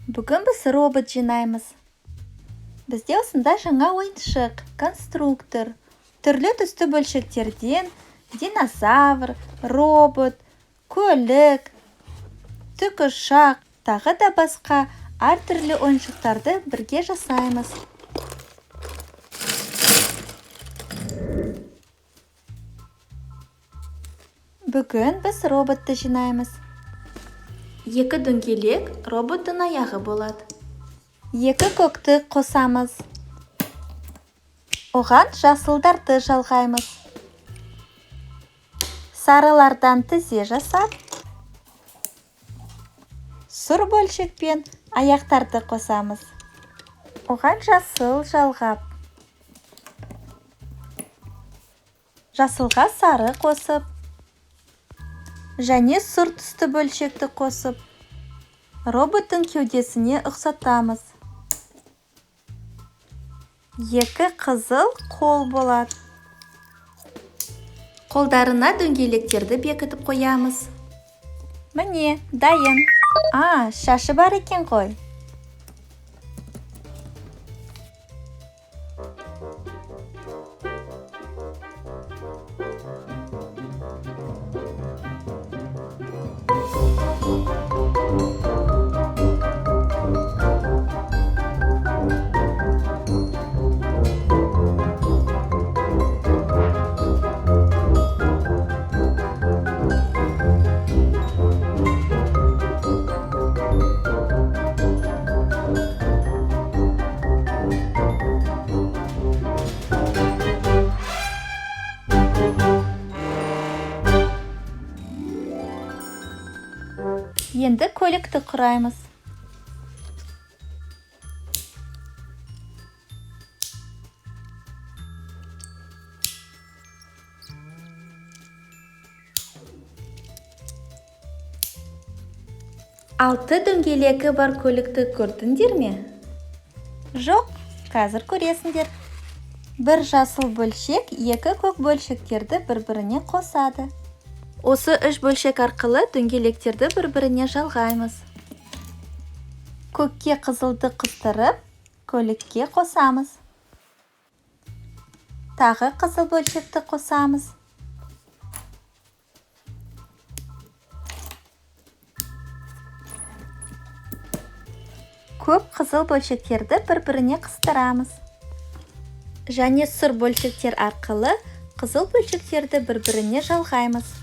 Бүгін біз робот жинаймыз. Бізде осындай жаңа ойыншық, конструктор. Түрлі түсті бөлшектерден динозавр, робот, көлік, тікұшақ, тағы да басқа әртүрлі ойыншықтарды бірге жасаймыз. Бүгін біз роботты жинаймыз. Екі дөңгелек роботтың аяғы болады. Екі көкті қосамыз. Оған жасылдарды жалғаймыз. Сарылардан тізе жасап, сұр бөлшекпен аяқтарды қосамыз. Оған жасыл жалғап, жасылға сары қосып, және сұр түсті бөлшекті қосып, роботтың кеудесіне ұқсатамыз. Екі қызыл қол болады. Қолдарына дөңгелектерді бекітіп қоямыз. Міне, дайын. А, шашы бар екен ғой. Енді көлікті құраймыз. Алты дөңгелегі бар көлікті көрдіңдер ме? Жоқ, қазір көресіңдер. Бір жасыл бөлшек екі көк бөлшектерді бір-біріне қосады. Осы үш бөлшек арқылы дөңгелектерді бір-біріне жалғаймыз. Көкке қызылды қыстырып, көлікке қосамыз. Тағы қызыл бөлшекті қосамыз. Көп қызыл бөлшектерді бір-біріне қыстырамыз. Және сұр бөлшектер арқылы қызыл бөлшектерді бір-біріне жалғаймыз.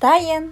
Дайын.